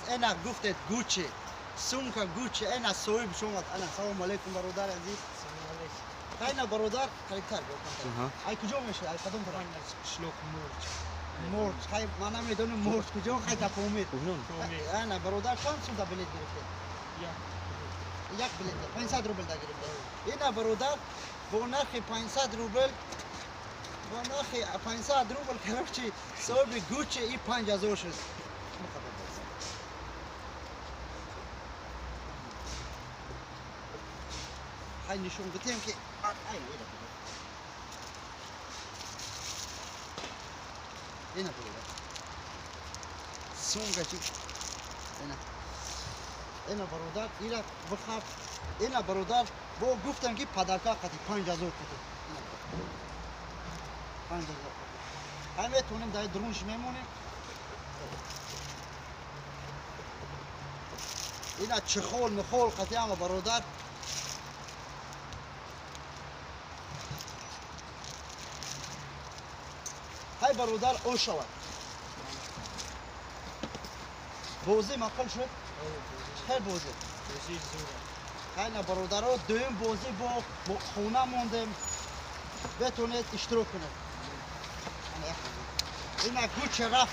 Эна гуфтед Гуччи, сумка Гуччи, эна соҳиб шомад. Ана, салому алейкум, бародар азиз. Хайна, бародар, қарибтар биё. Ай куҷо мешавад? Ай кадом тараф? Қишлоқ Мурч. Мурч. Хай, ман намедонам Мурч куҷо, хай да Помир. Ана, бародар, чанд сум да билет гирифтед? Як билет 500 рубл да гирифтед. Ина, бародар, бо нархи 500 рубл, бо нархи 500 рубл, короче, соҳиби Гуччи и 5000 шуд. Хай, нишон бидем, ки ина, бародар, сумка чи, ина, ина, бародар, ира бихаб. Ина, бародар, бо гуфтам, ки подарка қати 5000 қати, 5000 қати. Хай, метавонем дар дурунш мемонем. Ина чехол мехол қати ама, бародар. Хай, бародар, о шавад, бозӣ маъқул шуд? Хел бозӣ. Хайна, бародаро, дуюм бозӣ бо хона мондем, бетонед иштирок кунед. Ина Гуччи рафт.